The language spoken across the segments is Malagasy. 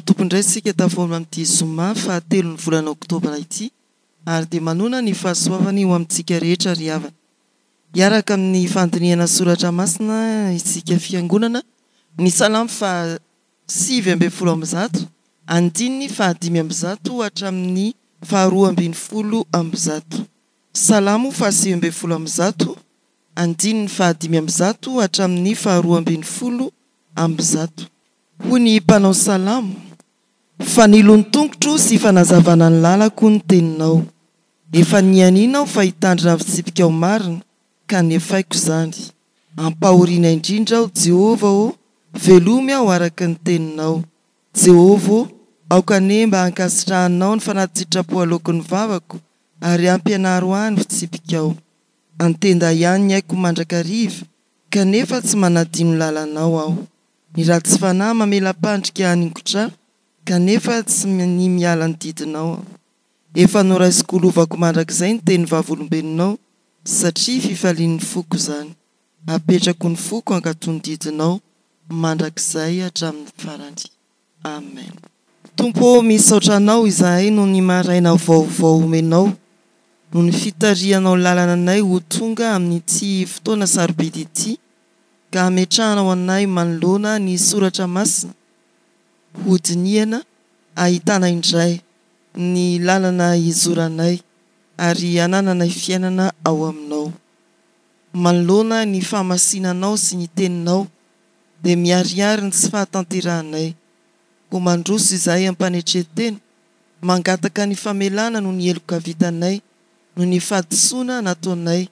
ny Tompo indray isika tafahaona amin'ity zoma fahatelon'ny volana oktobra ity ary dia manoana ny fahasoavany ho amintsika rehetra ry havana. Hiaraka amin'ny fandinihana soratra masina isika fiangonana ny salamo faha 119, andininy faha 105 hatramin'ny faha 112. Salamo faha 119, andininy faha 105 hatramin'ny faha 112. Hoy ny mpanao salamo, Fanilo ny tongotro sy fanazavana ny lalako ny teninao. Efa nianiana aho fa hitandrina ny fitsipikao marina, ka nefaiko izany. Ampahoriana indrindra aho, Jehovah ô, velomy aho araka ny teninao. Jehovah ô, aoka anie mba hankasitrahanao ny fanati-tsitrapo aloaky ny vavako, ary ampianaro ahy ny fitsipikao. An-tenda ihany ny aiko mandrakariva, kanefa tsy manadino lalanao aho. Ny ratsy fanahy mamela-pandrika haningotra ahy, kanefa tsy minia miala ny didinao aho. Efa noraisiko ho lovako mandrakizay ny teny vavolombelonao, satria fifalian'ny foko izany. Apetrako ny foko hankatò ny didinao mandrakizay hatramin'ny farany. Amen. Tompo ô, misaotra Anao izahay noho ny maraina vaovao omenao, noho ny fitarihanao lalana anay ho tonga amin'ity fotoana sarobidy ity, ka hametrahanao anay manoloana ny Soratra Masina hodinihana ahitana indray ny lalana hizoranay ary hanananay fiainana ao Aminao. Manoloana ny fahamasinanao sy ny Teninao dia miharihary ny tsy fahatanterahanay. Koa mandroso izahay am-panetren-tena, mangataka ny famelana noho ny heloka vitanay, noho ny fahadisoana nataonay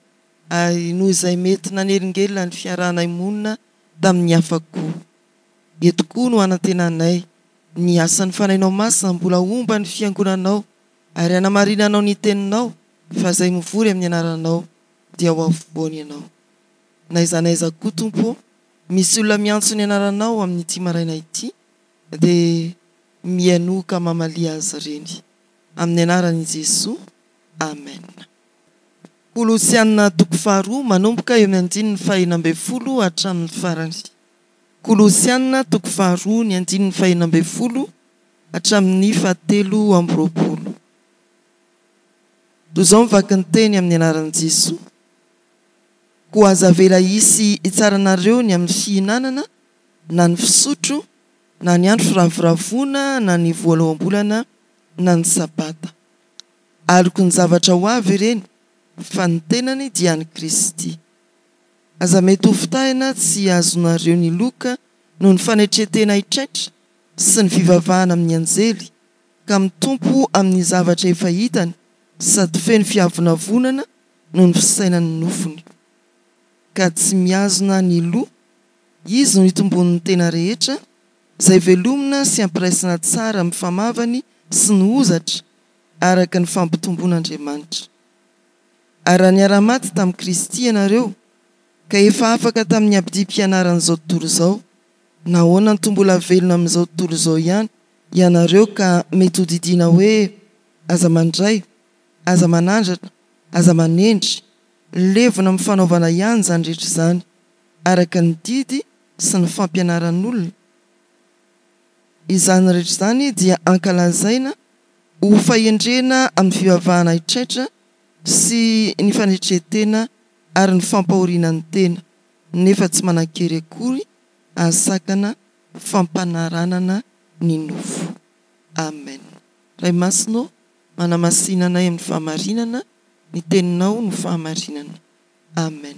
ary noho izay mety nanelingelina ny fiarahanay monina tamin'ny hafa koa. Eto koa no anantenanay ny asan'ny Fanahinao Masina mbola homba ny Fiangonanao ary hanamarinanao ny Teninao fa izay mivory amin'ny Anaranao dia ho afovoany Ianao. Na aiza na aiza koa Tompo ô, misy olona miantso ny Anaranao amin'ity maraina ity dia mihainoa ka mamalia azy ireny. Amin'ny Anaran'i Jesoa. Amen. Kolosiana toko faharoa manomboka eo amin'ny andininy faha-16 hatramin'ny farany. Kolosiana toko faharoa ny andininy faha-16 hatramin'ny faha-23. Toy izao mivaky ny teny amin'ny anaran'i Jesoa, Koa aza avela hisy hitsara anareo ny amin'ny fihinanana na ny fisotro na ny andro firavoravoana na ny voaloham-bolana na ny sabata. Aloky ny zavatra ho avy ireny, fa ny tenany dia an'i Kristy. Aza mety ho fitahina tsy azonareo ny loka noho ny fanetren-tena hitraitra sy ny fivavahana amin'ny anjely, ka mitompo amin'ny zavatra efa hitany sady feno fiavonavonana noho ny fisainan'ny nofony, ka tsy mihazona ny loha, izy no itomboan'ny tena rehetra, izay velomina sy ampiraisina tsara amin'ny famavany sy ny hozatra, araka ny fampitomboan'Andriamanitra. Ary raha niara-maty tamin'i Kristy ianareo, ka efa afaka tamin'ny abidim-pianaran'izao tontolo izao, nahoana no mbola velona amin'izao tontolo izao ihany ianareo ka mety ho didiana hoe, Aza mandray, aza manandratra, aza manendry, levona amin'ny fanaovana ihany izany rehetra izany, araka ny didy sy ny fampianaran'olona? Izany rehetra izany dia ankalazaina ho fahendrena amin'ny fivavahana hitraitra sy ny fanetren-tena ary ny fampahoriana ny tena, nefa tsy manan-kery akory hahasakana fampanaranana ny nofo. Amen. Ray Masina ô, manamasina anay amin'ny fahamarinana, ny Teninao no fahamarinana. Amen.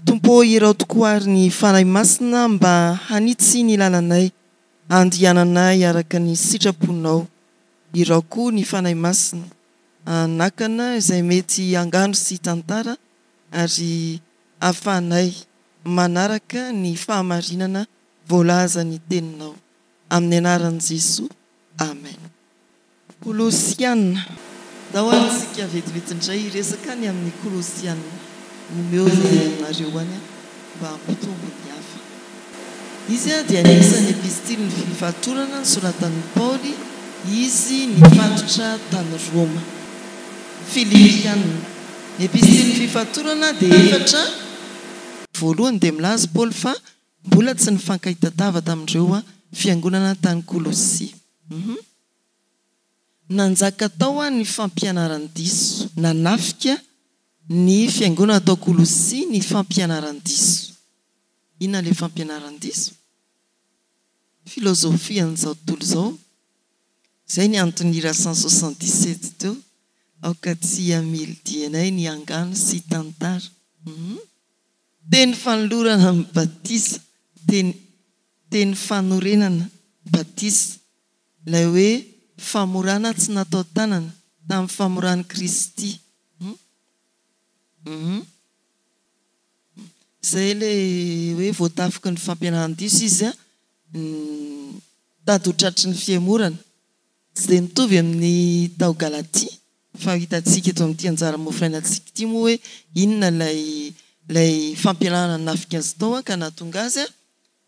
Tompo ô, irao tokoa ary ny Fanahy Masina mba hanitsy ny lalanay, handihananay araka ny sitraponao. Irao koa ny Fanahy Masina hanakana izay mety angano sy tantara ary ahafahanay manaraka ny fahamarinana voalazan'ny Teninao. Amin'ny anaran'i Jesoa. Amen. Kolosiana. Ndao ary isika vetivety indray hiresaka ny amin'ny Kolosiana. Omeo izay aminareo any mba hampitombo ny hafa. Izy dia anisan'ny epistilin'ny fifatorana nosoratan'i Paoly izy nifatotra tany Roma. Filipiana. Ny epistilin'ny fifatorana dia efatra. Voalohany dia milaza Paoly fa Mbola tsy nifankahita tava tamin'ireo fiangonana tany Kolosia. Hum. Nanjaka tao ny fampianaran-diso. Nanafika ny fiangonana tao Kolosia ny fampianaran-diso. Inona ilay fampianaran-diso? Filozofian'izao tontolo izao. Izay ny anton'ny hira 177 teo. Aoka tsy hamily dianay ny angano sy tantara. Hum. Teny fanolorana ny batisa, teny teny fanorenana batisa, ilay hoe famorana tsy natao tanana, tamin'ny famoran'i Kristy. Hum. Hum. Izay ilay hoe voatafiky ny fampianaran-diso izy an, nitady ho tratry ny fihemorana. Tsy dia mitovy amin'ny tao Galatia, fa hitantsika eto amin'ity anjara mofonainantsika ity moa hoe inona ilay ilay fampianarana nanafika azy tao ka nahatonga azy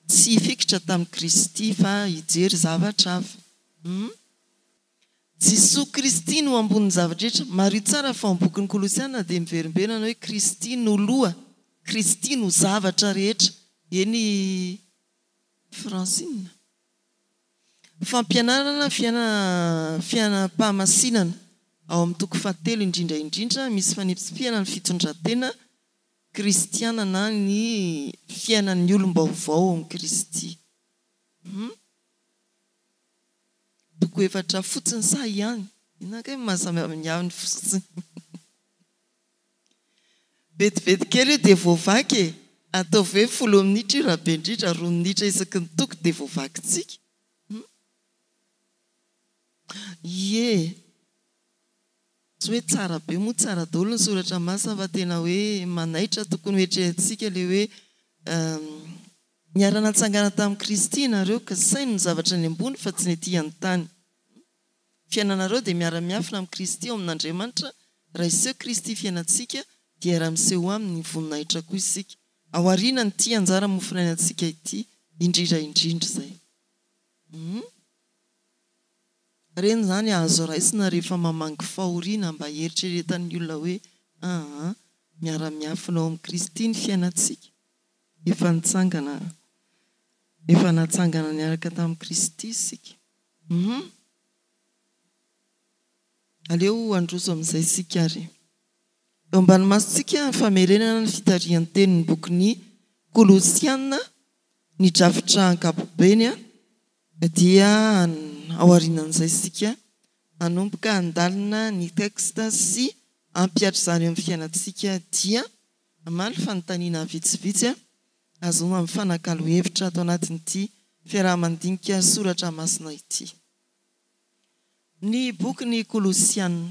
tsy hifikitra tamin'i Kristy fa hijery zavatra hafa. Hum. Jesoa Kristy no ambonin'ny zava-drehetra. Mariho tsara fa ao amin'ny bokin'ny Kolosiana dia miverimberina ny hoe Kristy no loha, Kristy no zavatra rehetra. Eny Francine. Fampianarana fiainana fiainam-pahamasinana ao amin'ny toko fahatelo indrindra indrindra misy fanipitsipihana ny fitondran-tena kristiana na ny fiainan'ny olom-baovao ao amin'i Kristy. Hum. Toko efatra fotsiny sa ihany? Inona kay no mahasamihafa ny ihany fotsiny? Vetivety kely io dia voavaky e! Ataovy hoe folo minitra io raha be indrindra, roa minitra isaky ny toko dia voavakintsika. Hum. Ie. Tsy hoe tsara be moa tsara daholo ny soratra masina fa tena hoe manaitra tokony ho eritreretintsika ilay hoe niara-natsangana tamin'i Kristy ianareo ka saino ny zavatra any ambony fa tsy ny ety an-tany. Fiainanareo dia miara-miafina amin'i Kristy ao amin'Andriamanitra, raha hiseho Kristy fiainantsika dia hiara-miseho aminy ny voninahitra koa isika. Ao aorianan'ity anjara mofonainantsika ity indrindra indrindra izay. Hum. Ireny izany azo raisina rehefa mamangy fahoriana mba hieritreretan'ny olona hoe aa miara-miafina ao amin'i Kristy ny fiainantsika. Efa nitsangana, efa natsangana niaraka tamin'i Kristy isika. Hum. Aleo handroso amin'izay isika ary. Eo ambany masontsika ny famerenana ny fitarihan-tenin'ny bokin'ny Kolosiana, ny drafitra ankapobeny dia ao aorianan'izay isika hanomboka handalina ny texte sy hampihatra izany eo amin'ny fiainantsika dia hamaly fanontaniana vitsivitsy ahazoana mifanakalo hevitra ato anatin'ity fiaraha-mandinika soratra masina ity. Ny bokin'ny Kolosiana.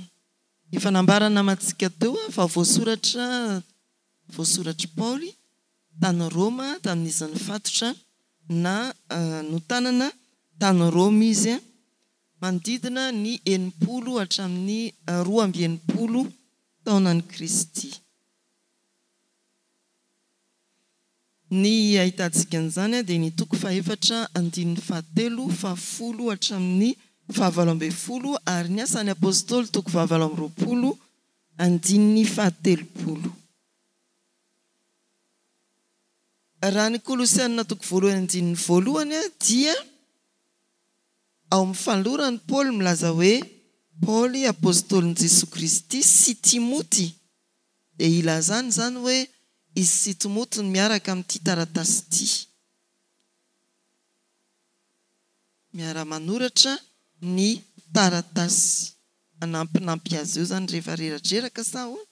Efa nambara namantsika teo fa voasoratra voasoratr'i Paoly tany Roma tamin'izy nifatotra na notanana tany Roma izy manodidina ny 60 hatramin'ny 62 taonan'i Kristy. Ny ahitantsika an'izany dia ny toko fahefatra andininy fahatelo, fahafolo hatramin'ny fahavalo ambin'ny folo ary ny Asan'ny Apostoly toko fahavalo amby roapolo andininy fahatelopolo. Raha ny Kolosiana toko voalohany andininy voalohany dia ao amin'ny fanolorany Paoly milaza hoe Paoly apostolin'i Jesoa Kristy sy Timoty dia ilazany izany hoe izy sy Timoty no miaraka amin'ity taratasy ity. Miara-manoratra ny taratasy. Manampinampy azy eo izany rehefa reradreraka sa ahoana?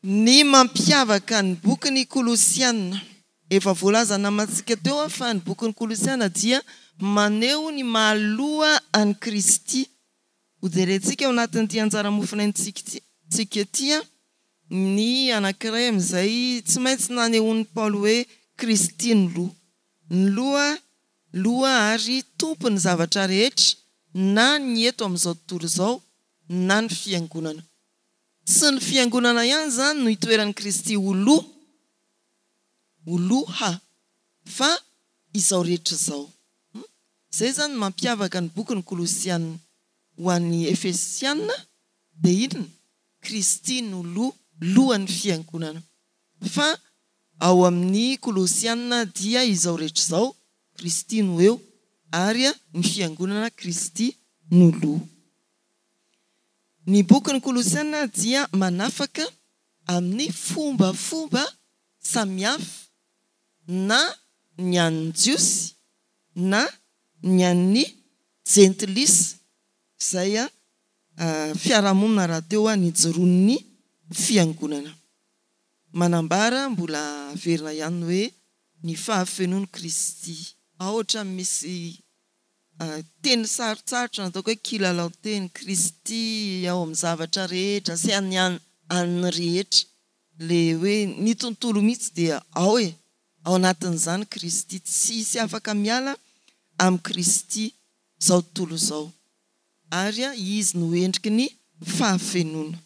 Ny mampiavaka ny bokin'ny Kolosiana. Efa voalaza namantsika teo fa ny bokin'ny Kolosiana dia maneho ny maha loha an'i Kristy. Hojerentsika ao anatin'ity anjara mofonaintsika ity ny anankiray amin'izay tsy maintsy nanehoan'i Paoly hoe Kristy no loha. Ny loha, loha ary tompon'ny zavatra rehetra na ny eto amin'izao tontolo izao na ny fiangonana. Tsy ny fiangonana ihany izany no itoeran'i Kristy ho loha, ho loha, fa izao rehetra izao. Izay izany no mampiavaka ny bokin'ny Kolosiana ho an'ny Efesiana dia inona? Kristy no loha, lohan'ny fiangonana. Fa Ao amin'ny Kolosiana dia izao rehetra izao, Kristy no eo, ary ny Fiangonana Kristy no loha. Ny bokin'ny Kolosiana dia manafaka amin'ny fombafomba samihafa na ny an'ny Jiosy na ny an'ny Jentilisa izay fiarahamonina rahateo nijoroan'ny Fiangonana. Manambara mbola averina ihany ny hoe ny fahafenoan'i Kristy. Ao ohatran'ny misy teny sarotsarotra nataoko hoe kilalao teny, Kristy ao amin'ny zavatra rehetra sy any an'ny rehetra. Le hoe ny tontolo mihitsy dia ao e! Ao anatin'izany Kristy. Tsisy afaka miala amin'i Kristy izao tontolo izao. Ary Izy no endriky ny fahafenoana.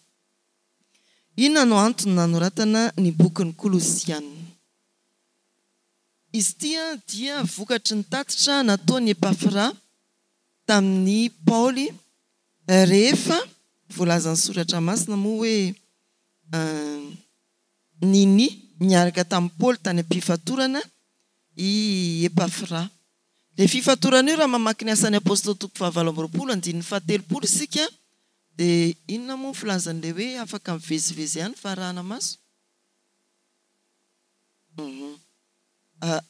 Inona no antony nanoratana ny bokin'ny Kolosiana? Izy ity dia vokatry ny tatitra nataon'i Epafra tamin'i Paoly rehefa voalazan'ny Soratra Masina moa hoe ninia niaraka tamin'i Paoly tany am-pifatorana i Epafra. Ilay fifatorana io raha mamaky ny Asan'ny Apostoly toko fahavalo amby 20 andininy fahatelopolo isika dia inona moa ny filazan'ilay hoe afaka mivezivezy ihany fa arahana maso?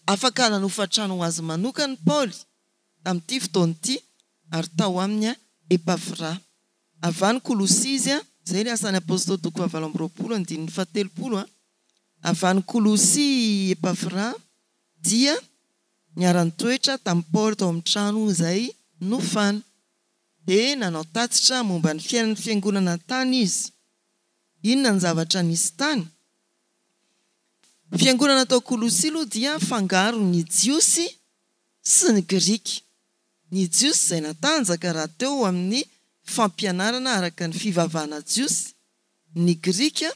Afaka nanofa trano ho azy manokana i Paoly tamin'ity fotoana ity, ary tao aminy Epafra. Avy any Kolosia izy, izay ny Asan'ny Apostoly toko fahavalo amby 20 andininy fahatelopolo. Avy any Kolosia i Epafra dia niara-nitoetra tamin'i Paoly tao amin'ny trano izay nofany. Dia nanao tatitra momba ny fiainan'ny fiangonana tany izy. Inona ny zavatra nisy tany? Ny fiangonana tao Kolosia aloha dia fangaron'ny Jiosy sy ny Grika. Ny Jiosy izay natanjaka rahateo amin'ny fampianarana araka ny fivavahana jiosy, ny Grika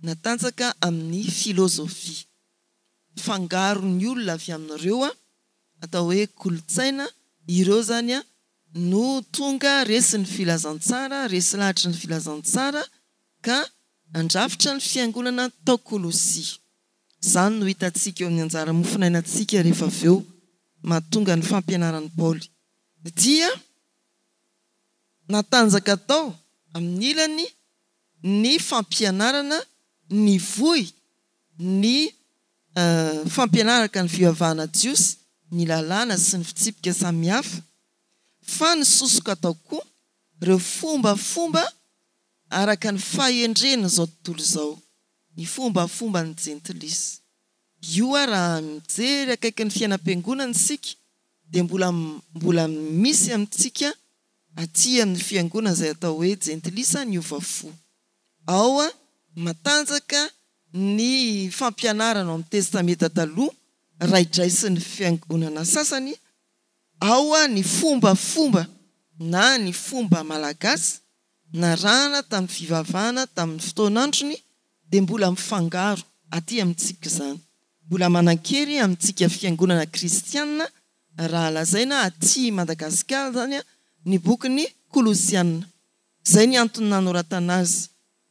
natanjaka amin'ny filozofia. Fangaron'ny olona avy amin'ireo atao hoe kolontsaina ireo izany no tonga resin'ny filazantsara, resy lahatry ny filazantsara ka nandrafitra ny fiangonana tao Kolosia. Izany no hitantsika eo amin'ny anjara mofonainantsika rehefa avy eo mahatonga ny fampianaran'i Paoly dia natanjaka tao amin'ny ilany ny fampianarana nivoy ny fampianaraka ny fivavahana jiosy, ny lalàna sy ny fitsipika samihafa, fa nisosoka tao koa ireo fombafomba araka ny fahendren'izao tontolo izao, ny fombafomban'ny jentilisa. Io ary raha mijery akaiky ny fiainam-piangonana isika dia mbola mbola misy amintsika aty amin'ny fiangonana izay atao hoe jentilisa niova fo. Ao matanjaka ny fampianarana ao amin'ny Testamenta Taloha raidraisin'ny fiangonana sasany, ao ny fombafomba na ny fomba malagasy narahana tamin'ny fivavahana tamin'ny fotoan'androny dia mbola mifangaro aty amintsika izany. Mbola manan-kery amintsika fiangonana kristiana raha lazaina aty Madagasikara izany ny bokin'ny Kolosiana. Izay ny antony nanoratana azy.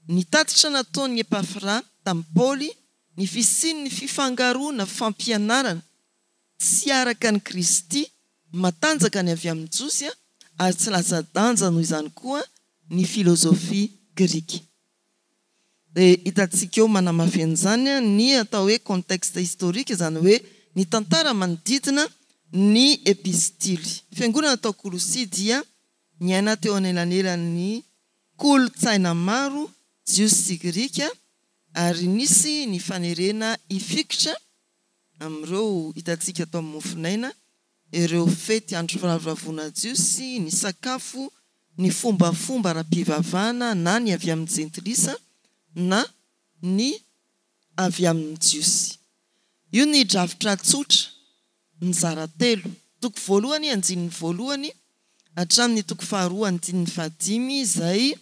Ny tatitra nataon'i Epafra tamin'i Paoly ny fisian'ny fifangaroana fampianarana tsy araka an'i Kristy, matanjaka ny avy amin'ny Jiosy ary tsy latsa-danja noho izany koa ny filozofia grika. Dia hitantsika eo manamafy an'izany ny atao hoe contexte historique, izany hoe ny tantara manodidina ny epistily. Fiangonana tao Kolosia dia niaina teo anelanelan'ny kolontsaina maro, Jiosy sy Grika, ary nisy ny fanerena hifikitra amin'ireo hitantsika tao amin'ny mofonaina, ireo fety andro firavoravoana jiosy, ny sakafo, ny fombafomba ara-pivavahana na ny avy amin'ny jentilisa na ny avy amin'ny jiosy. Io ny drafitra tsotra mizara telo, toko voalohany andininy voalohany hatramin'ny toko faharoa andininy fahadimy izay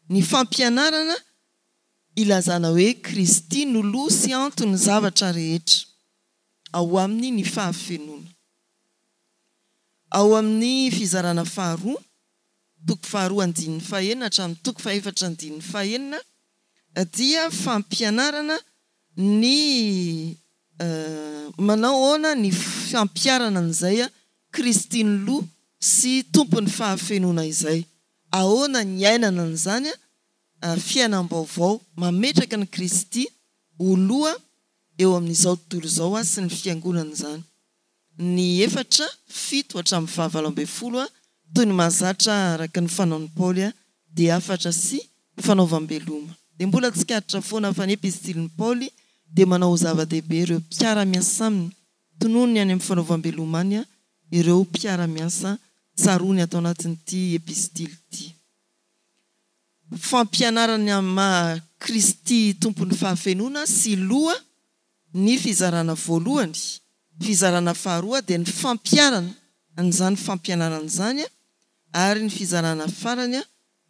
ny fampianarana ilazana hoe Kristy no loha sy anton'ny zavatra rehetra, ao aminy ny fahafenoana. Ao amin'ny fizarana faharoa, toko faharoa andininy fahenina hatramin'ny toko fahefatra andininy fahenina, dia fampianarana ny. Manao ahoana ny fampiharana an'izay Kristy ny Loha sy Tompon'ny fahafenoana izay? Ahoana ny iainana an'izany fiainam-baovao mametraka an'i Kristy ho Loha eo amin'izao tontolo izao sy ny Fiangonana izany? Ny efatra, fito hatramin'ny fahavalo ambinifolo, toy ny mahazatra araka ny fanaon'i Paoly, dia hafatra sy fanaovam-beloma. Dia mbola tsikaritra foana fa ny epistilin'i Paoly dia manao ho zava-dehibe ireo mpiara-miasa aminy, tononiny any amin'ny fanaovam-beloma any ireo mpiara-miasa tsaroany ato anatin'ity epistily ity. Fampianarana ny maha Kristy Tompon'ny fahafenoana sy Loha ny fizarana voalohany, fizarana faharoa dia ny fampiharana an'izany fampianarana izany ary ny fizarana farany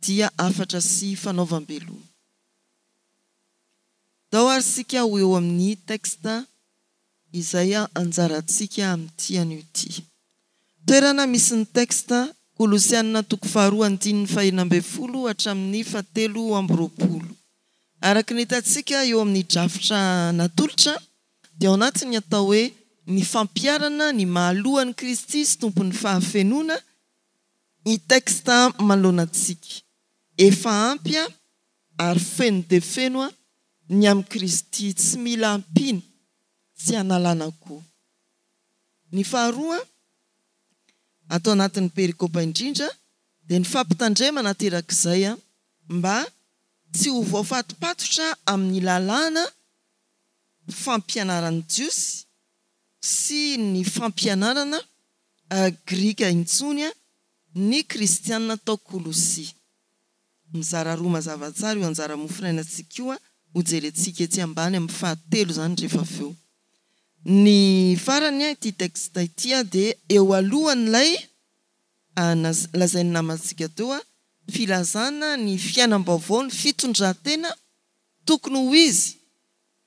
dia hafatra sy fanaovam-beloma. Ndao ary isika ho eo amin'ny texte izay anjarantsika amin'ity anio ity. Toerana misy ny texte, Kolosiana toko faharoa andininy fahenina ambinifolo hatramin'ny fahatelo ambiroapolo. Araka ny hitantsika eo amin'ny drafitra natolotra dia ao anatin'ny atao hoe ny fampiharana ny maha lohan'i Kristy sy Tompon'ny fahafenoana ny texte manoloana antsika. Efa ampy ary feno dia feno ny amin'i Kristy tsy mila ampiana tsy hanalana koa. Ny faharoa ato anatin'ny perikopa indrindra dia ny fampitandremana aterak'izay mba tsy ho voafatopatotra amin'ny lalàna fampianaran'ny Jiosy sy ny fampianarana grika intsony ny Kristianina tao Kolosia. Mizara roa mazava tsara io anjara mofonainantsika io, hojerentsika etsy ambany amin'ny fahatelo izany rehefa avy eo. Ny farany, ity texte ity dia eo alohan'ilay lazain'ny namantsika teo, filazana ny fiainam-baovao, ny fitondran-tena tokony ho izy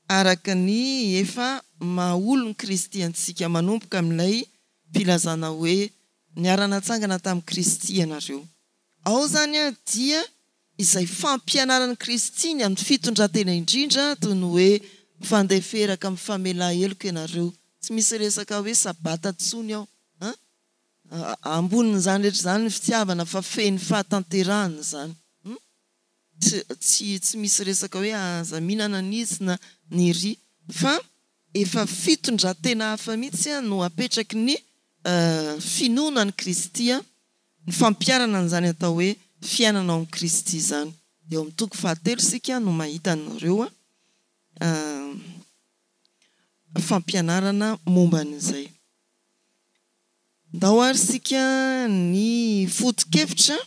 araka ny efa maha olon'i Kristy antsika manomboka amin'ilay filazana hoe niara-natsangana tamin'i Kristy ianareo. Ao izany dia izay fampianaran'i Kristy ny amin'ny fitondran-tena indrindra toy ny hoe mifandeferaka mifamela heloka ianareo. Tsy misy resaka hoe sabata intsony ao an! Ambonin'izany rehetra izany ny fitiavana fa feno fahatanterahana izany. Hum? Tsy tsy tsy misy resaka hoe aza mihinana an'itsy na ny ery fa efa fitondran-tena hafa mihitsy no apetraky ny finoana an'i Kristy, ny fampiharana an'izany atao hoe fiainana ao amin'i Kristy izany. Dia ao amin'ny toko fahatelo isika no mahita an'ireo fampianarana momba an'izay. Ndao ary isika ny foto-kevitra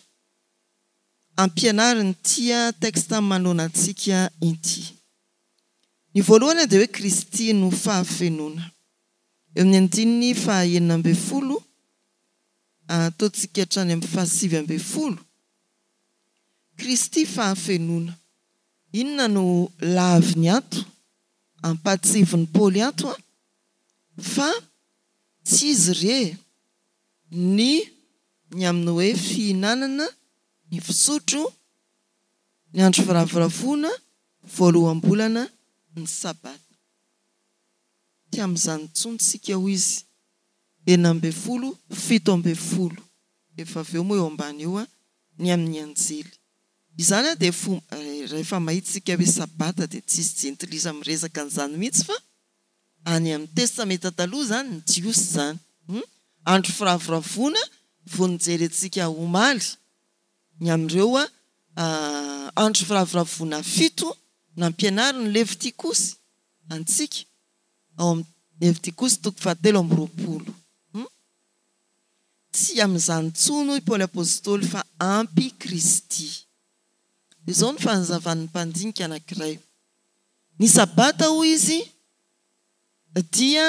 ampianarin'ity texte manoloana antsika ity. Ny voalohany dia hoe Kristy no fahafenoana. Eo amin'ny andininy faha 16 ataontsika hatrany amin'ny faha 19. Kristy fahafenoana. Inona no laviny ato, ampahatsivin'i Paoly ato fa Tsy izy re ny ny amin'ny hoe fihinanana, ny fisotro, ny andro firavoravoana, voaloham-bolana, ny sabata. Tsy amin'izany intsony isika hoy izy, 16, 17, rehefa avy eo moa eo ambany eo ny amin'ny anjely. Izany dia fomba, rehefa mahita isika hoe sabata dia tsisy jentilisa miresaka an'izany mihitsy fa Any amin'ny Testamenta Taloha izany ny Jiosy izany. Hum? Andro firavoravoana vao nijerentsika omaly ny amin'ireo andro firavoravoana fito nampianarin'ny Levitikosy antsika ao amin'ny Levitikosy toko fahatelo ambiroapolo. Hum? Tsy amin'izany intsony hoy Paoly Apostoly fa ampy Kristy. Izao no fanazavan'ny mpandinika anankiray. Ny Sabata, hoy izy, dia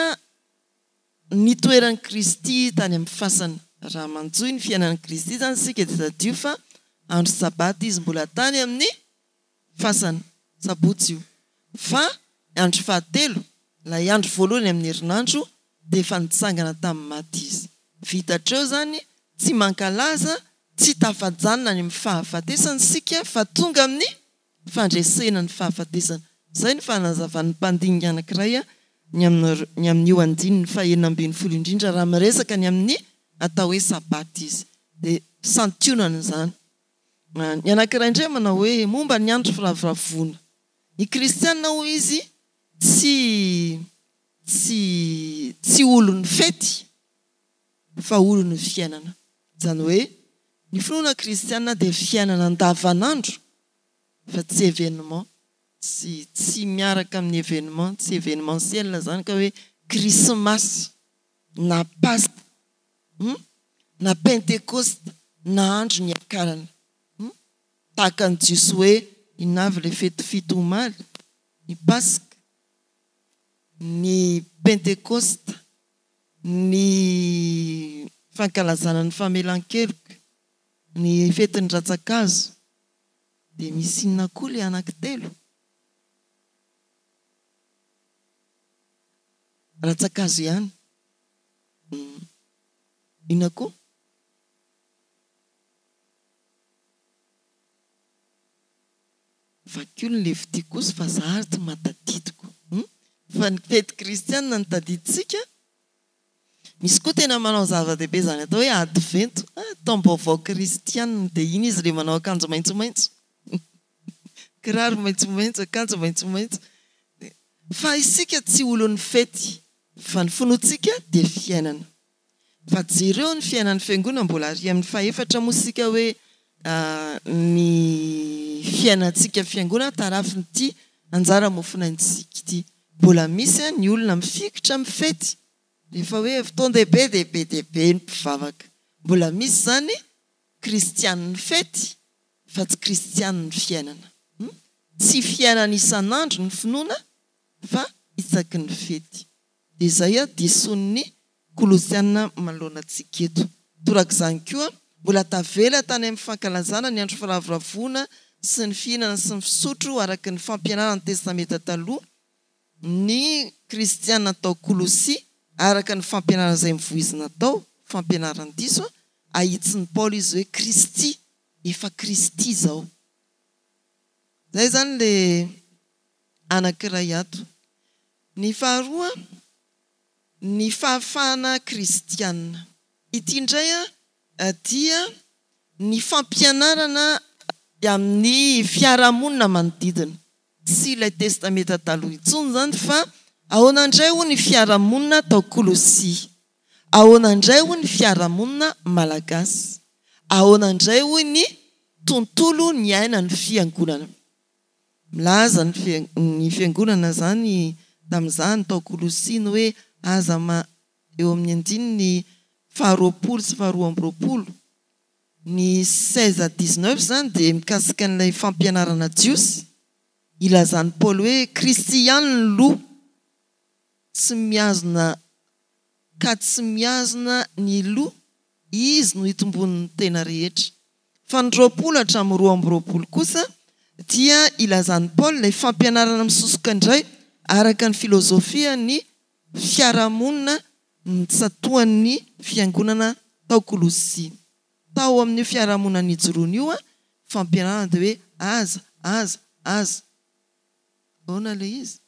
nitoeran'i Kristy tany amin'ny fasana. Raha manjohy ny fiainan'i Kristy izany isika dia tadidio fa andro Sabata Izy mbola tany amin'ny fasana, Sabotsy io. Fa ny andro fahatelo, ilay andro voalohany amin'ny herinandro, dia efa nitsangana tamin'ny maty Izy. Vita hatreo izany, tsy mankalaza, tsy tafajanona any amin'ny fahafatesana isika fa tonga amin'ny fandresena ny fahafatesana. Izay no fanazavan'ny mpandinika anankiray ny ny amin'io andininy fahenina ambinifolo indrindra raha miresaka ny amin'ny atao hoe Sabata izy. Dia santionany izany. Ny anankiray indray manao hoe momba ny andro firavoravoana. Ny kristiana hoy izy tsy tsy tsy olon'ny fety fa olon'ny fiainana. Izany hoe ny finoana kristiana dia fiainana andavanandro fa tsy événement, tsy tsy miaraka amin'ny événement, tsy événementiel izany ka hoe krismasy na paska hum na pentekosta na andro niakarana hum tahaka ny jiosy hoe inona avy ilay fety fito omaly? Ny paska, ny pentekosta, ny fankalazana ny famelan-keloka, ny fetin'ny rantsan-kazo, dia misy inona koa ilay anankitelo? Rantsan-kazo ihany. Inona koa? Vakio ny Levitikosy fa za ary tsy mahatadidiko. Fa ny fety kristianina no tadidintsika. Misy koa tena manao zava-dehibe izany atao hoe advento, ah taom-baovao kristianina, dia iny izy ilay manao akanjo maitsomaitso, kiraro maitsomaitso, akanjo maitsomaitso. Fa isika tsy olon'ny fety fa ny finoantsika dia fiainana. Fa jereo ny fiainan'ny fiangonana, mbola ary amin'ny fahefatra moa isika hoe ny fiainantsika fiangonana tarafin'ity anjara mofonaintsika ity. Mbola misy ny olona mifikitra amin'ny fety rehefa hoe fotoan-dehibe dia be dia be ny mpivavaka. Mbola misy izany kristianin'ny fety fa tsy kristianin'ny fiainana. Tsy fiainana isan'andro ny finoana fa isaky ny fety. Dia izay disoin'ny Kolosiana manoloana antsika eto. Torak'izany koa, mbola tavela tany amin'ny fankalazana ny andro firavoravoana sy ny fihinana sy ny fisotro araka ny fampianaran'ny Testamenta Taloha ny Kristiana tao Kolosia, araka ny fampianarana izay novoizina tao, fampianaran-diso, ahitsin'i Paoly izy hoe Kristy, efa Kristy izao. Izay izany ilay anankiray ato. Ny faharoa, ny fahafahana kristiana. Ity indray dia ny fampianarana avy amin'ny fiarahamonina manodidina. Tsy ilay Testamenta Taloha intsony izany fa ahoana indray hoy ny fiarahamonina tao Kolosia? Ahoana indray hoy ny fiarahamonina malagasy? Ahoana indray hoy ny tontolo niainan'ny fiangonana? Milaza ny fiangonana izany tamin'izany tao Kolosia ny hoe aza ma eo amin'ny andininy faharoapolo sy faharoa amby roapolo. Ny seize à dix-neuf izany dia mikasika an'ilay fampianarana jiosy ilazan'i Paoly hoe Kristy ihany no loha tsy mihazona ka tsy mihazona ny loha Izy no itomboan'ny tena rehetra. Fa ny 20 hatramin'ny 22 kosa dia ilazan'i Paoly ilay fampianarana misosoka indray araka ny filôzôfian'ny fiarahamonina nitsatohan'ny fiangonana tao Kolosia. Tao amin'io fiarahamonina nijoroany io, fampianarana dia hoe aza, aza, aza. Ahoana ilay izy?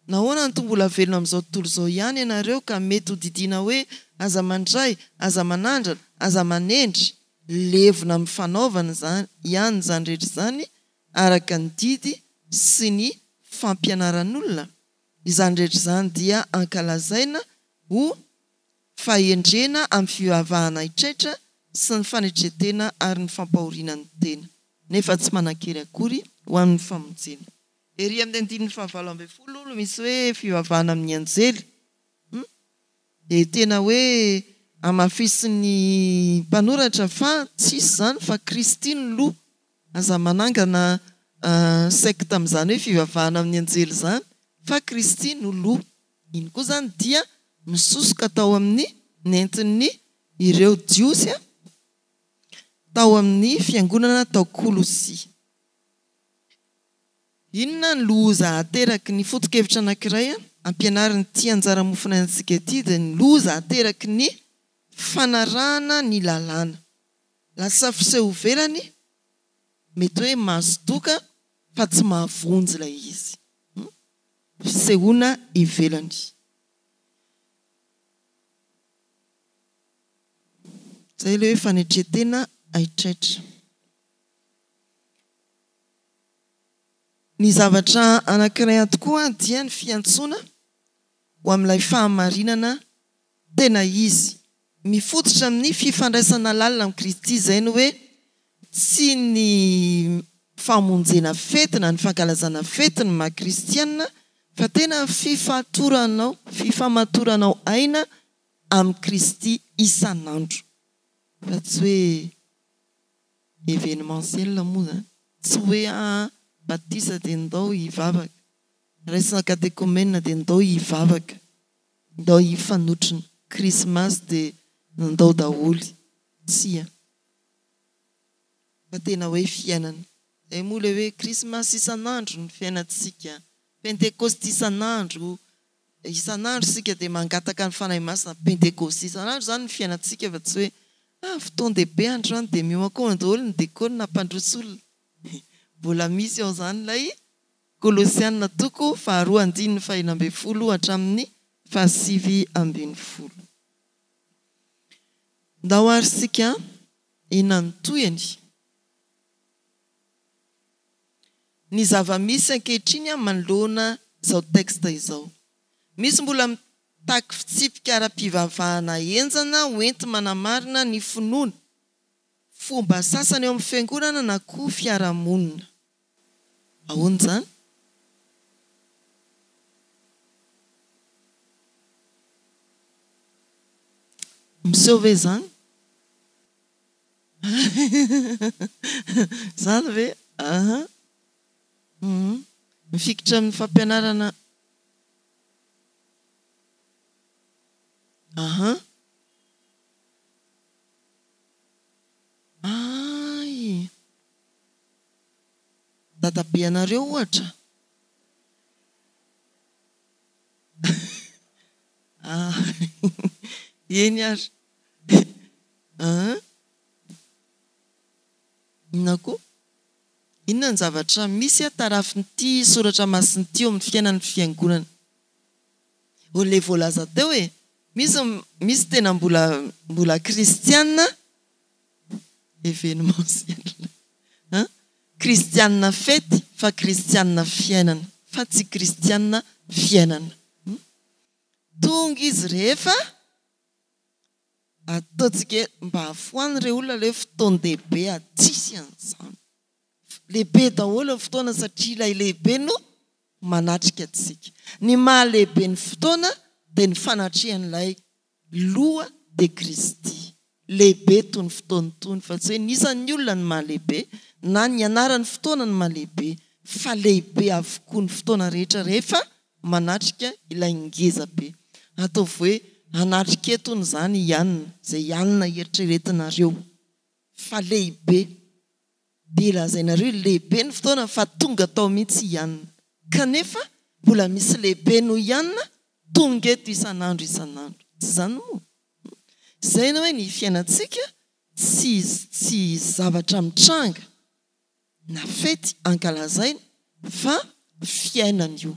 Nahoana no mbola velona amin'izao tontolo izao ihany ianareo ka mety ho didiana hoe aza mandray, aza manandrana, aza manendry? Levona amin'ny fanaovana izany ihany izany rehetra izany araka ny didy sy ny fampianaran'olona? Izany rehetra izany dia ankalazaina ho fahendrena amin'ny fivavahana haitraitra sy ny fanetren-tena ary ny fampahoriana ny tena, nefa tsy manan-kery akory ho amin'ny famonjena. Ery amin'ny andininy fahavalo ambin'ny folo no misy hoe fivavahana amin'ny anjely. Hum. Dia tena hoe hamafisin'ny mpanoratra fa tsisy izany fa Kristy no loha. Aza manangana secte amin'izany hoe fivavahana amin'ny anjely izany fa Kristy no loha. Iny koa izany dia misosoka tao amin'ny nentin'ny ireo Jiosy tao amin'ny fiangonana tao Kolosia. Inona ny loza ateraky ny foto-kevitra anankiray ampianarin'ity anjara mofonaintsika ity dia ny loza ateraky ny fanarahana ny lalàna. Lasa fiseho ivelany, mety hoe mahazo doka fa tsy mahavonjy ilay izy. fisehoana ivelany. Izay ilay hoe fanetren-tena haitraitra. Ny zavatra anankiray ato koa dia ny fiantsoana ho amin'ilay fahamarinana tena izy, mifototra amin'ny fifandraisana lalina amin'i Kristy, izay ny hoe tsy ny famonjena fety na ny fankalazana fety ny maha kristiana fa tena fifatoranao, fifamatoranao aina amin'i Kristy isan'andro fa tsy hoe événementiel moa izany, tsy hoe aa batisa dia ndao hivavaka, raisina katekomena dia ndao hivavaka, ndao hifanotrona, krismasy dia ndao daholo, tsia fa tena hoe fiainana. Izay moa ilay hoe krismasy isan'andro ny fiainantsika, pentekosta isan'andro, Isan'andro isika dia mangataka ny Fanahy Masina, Pentekosta isan'andro izany ny fiainantsika fa tsy hoe ah fotoan-dehibe androany dia mihomakomana daholo ny dekôna hampandroso olona. Mbola misy ao izany ilay Kolosiana toko faharoa andininy faha-16 hatramin'ny faha-19. Ndao ary isika inona ny tohiny? Ny zava-misy ankehitriny manoloana izao texte izao. Misy mbola mitaky fitsipika ara-pivavahana henjana ho enti-manamarina ny finoana, fomba sasany eo amin'ny fiangonana na koa fiarahamonina. Ahoana izany? Miseho ve izany? Izany ve? Aha. Hum. Mifikitra amin'ny fampianarana. Aha. Ay! Dadabe anareo ohatra? Ah! Eny ary. An! Inona koa? Inona ny zavatra misy tarafin'ity soratra masina ity eo amin'ny fiainan'ny fiangonana? Oh, ilay voalaza teo e! Misy misy tena mbola mbola kristiana événementiel an! Kristiana fety fa kristiana fiainana fa tsy kristiana fiainana. Tonga izy rehefa Ataontsika hoe mba afoano re olona ilay hoe fotoan-dehibe a, tsisy an'izany. Lehibe daholo ny fotoana satria ilay lehibe no manatrika antsika. Ny maha lehibe ny fotoana dia ny fanatrehan'ilay loha dia Kristy. Lehibe toy ny fotoana itony fa tsy hoe ny isan'ny olona no maha lehibe na ny anaran'ny fotoana no maha lehibe fa lehibe avokoa ny fotoana rehetra rehefa manatrika ilay ngeza be. Ataovy hoe hanatrika eto hono izany i Anna, izay Anna eritreretinareo fa lehibe. Dia lazainareo hoe lehibe ny fotoana fa tonga tao mihitsy i Anna. Kanefa mbola misy lehibe noho i Anna tonga eto isan'andro isan'andro. Tsy izany moa? Izay no hoe ny fiainantsika tsy tsy zavatra mitranga. na fety ankalazaina fa fiainana io.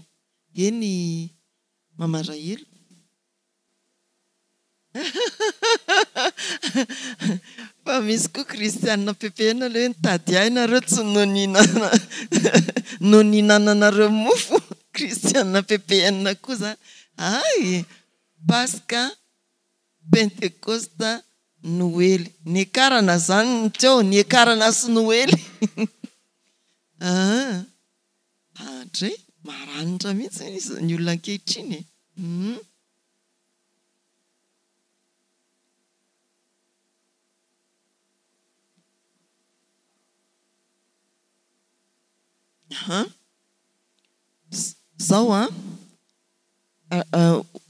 Eny Mama Rahely. Fa misy koa kristianina ppn le hoe nitady ahy nareo tsy noho ny nihinana noho ny nihinananareo mofo, kristianina ppn koa zany. Hay! Paska Pentekosta, Noely. Niakarana zany ny teo, niakarana sy Noely. Aa André, maranitra mihitsy izy ny olona ankehitriny e. Hum. Aha. Zao an.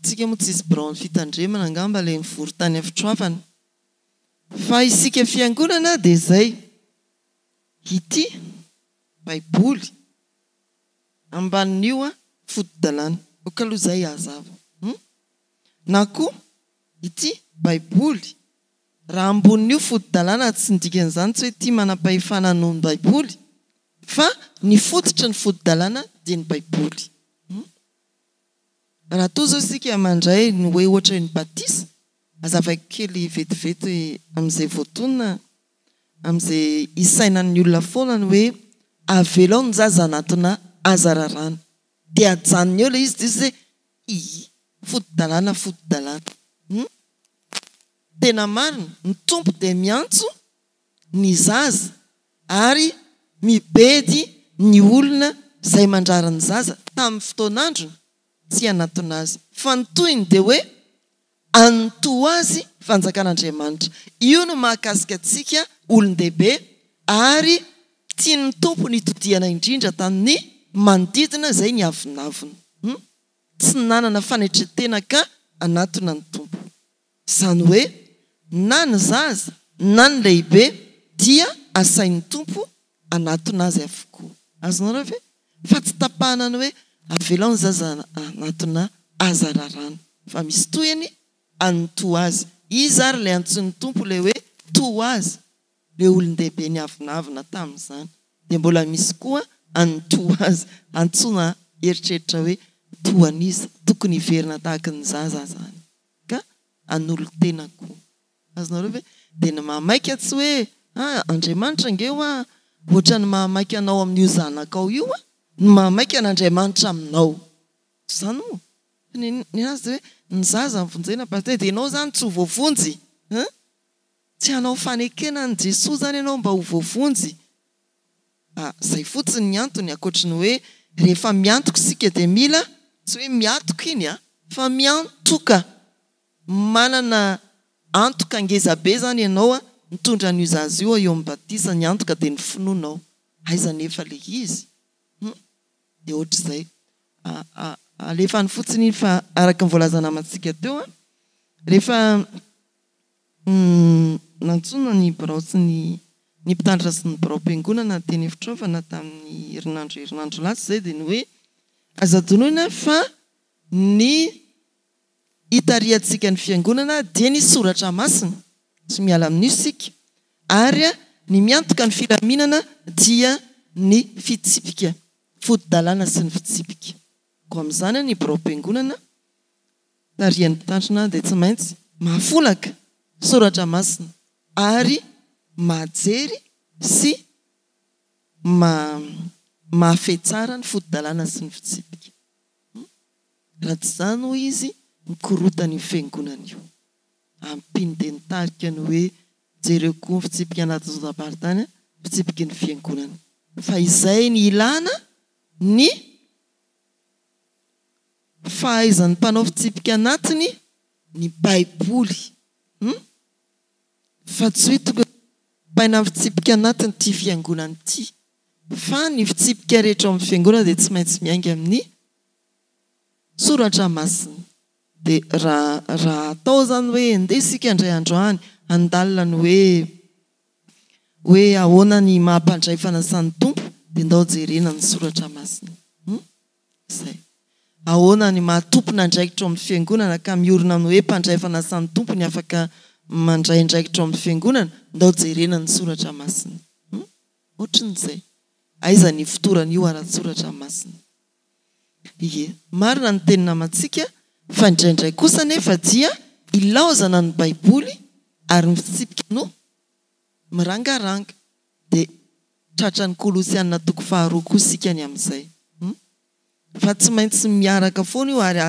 Tsika moa tsisy biraon'ny fitandremana angamba ilay nivory tany Afitroavana. Fa isika fiangonana dia izay. Ity baiboly ambanin'io foto-dalàna. Ok aloha izay hazava. Hum? Na koa ity baiboly raha ambonin'io foto-dalàna tsy ny dikan'izany tsy hoe ity manam-pahefana noho ny baiboly fa ny fototry ny foto-dalàna dia ny baiboly. Hum? Raha toa izao isika mandray ny hoe ohatra ny batisa, hazavaiko kely vetivety amin'izay voatonona, amin'izay hisainan'ny olona foana ny hoe avelao ny zaza hanatona aza raràna. Dia ajanony eo ilay izy dia izy hoe ii, fotodalàna fotodalàna. Hum. Tena marina, ny Tompo dia miantso ny zaza ary mibedy ny olona izay mandrara ny zaza tamin'ny fotoan'androny tsy hanatona azy. Fa ny tohiny dia hoe an'ny toa azy fanjakan'Andriamanitra. Io no mahakasika antsika olon-dehibe ary tian'ny Tompo ny hitodihana indrindra tamin'ny manodidina izay niavonavona. Tsy nanana fanetren-tena ka hanatona ny Tompo. Izany hoe na ny zaza na ny lehibe dia asain'ny Tompo hanatona azy avokoa. Azonareo ve? Fa tsy tapahana ny hoe avelao ny zaza hanatona aza raràna. Fa misy tohiny an'ny toa azy. Iza ary ilay antsoin'ny Tompo ilay hoe toa azy? Ilay olon-dehibe niavonavona tamin'izany. Dia mbola misy koa an'ny toa azy. Antsoina eritreritra hoe toa an'iza? Tokony hiverina tahaky ny zaza izany. Ka hanolo-tena koa. Azonareo ve? Dia ny mahamaika tsy hoe ah Andriamanitra ange hoa ohatran'ny mahamaika anao amin'io zanakao io ah no mahamaika an'Andriamanitra aminao. Tsy izany moa? Fa ny ny azy dia hoe ny zaza no vonjena pasitera dia ianao izany tsy ho voavonjy hein? Tsy hanao fanekena an'i Jesoa izany ianao mba ho voavonjy? Ah izay fotsiny ny antony ankoatry ny hoe rehefa miantoka isika dia mila, tsy hoe miatoka iny an, fa miantoka, manana antoka ngeza be izany ianao mitondra an'io zaza io eo amin'ny batisa, ny antoka dia ny finoanao, aiza anefa ilay izy? Hum dia ohatr'izay. Alefa any fotsiny iny fa araka ny voalaza namantsika teo an, rehefa Nantsoina ny birao sy ny ny mpitandrina sy ny biraom-piangonana teny Efitrofana tamin'ny herinandro herinandro lasa izay dia ny hoe aza adinoina fa ny hitarihantsika ny fiangonana dia ny soratra masina, tsy miala amin'io isika, ary ny miantoka ny filaminana dia ny fitsipika, foto-dalàna sy ny fitsipika. Koa amin'izany ny biraom-piangonana tarihan'ny mpitandrina dia tsy maintsy mahafolaka soratra masina ary mahajery sy mahafehy tsara ny foto-dalàna sy ny fitsipika. Raha tsy izany hoy izy mikorotana io fiangonana io. Ampiany dia nitarika ny hoe jereo koa ny fitsipika anatin'ny zozam-paritany, fitsipiky ny fiangonana. Fa izay ny ilana ny Fahaizan'ny mpanao fitsipika anatiny ny Baiboly. Hum? Fa tsy hoe tonga dia amin'ny fitsipika anatiny ity fiangonana ity. Fa ny fitsipika rehetra ao amin'ny fiangonana dia tsy maintsy miainga amin'ny Soratra Masina. Dia raha raha atao izany hoe ndeha isika indray andro any handalina ny hoe hoe ahoana ny maha mpandray fanasan'ny Tompo dia ndao jerena ny Soratra Masina. Hum? Izay. Ahoana ny maha tompon'andraikitra ao amin'ny fiangonana ka miorina amin'ny hoe mpandray fanasan'ny Tompo ny afaka mandray andraikitra ao amin'ny fiangonana? Ndao jerena ny soratra masina. Hum? Ohatrin'izay. Aiza ny ifotoran'io ara-tsoratra masina? Ie. Marina ny teny namantsika fa indraindray kosa anefa dia ilaozana ny baiboly ary ny fitsipika no mirangaranga. Dia tratran'ny Kolosiana toko faharoa koa isika ny amin'izay. Hum. Fa tsy maintsy miaraka foana io ary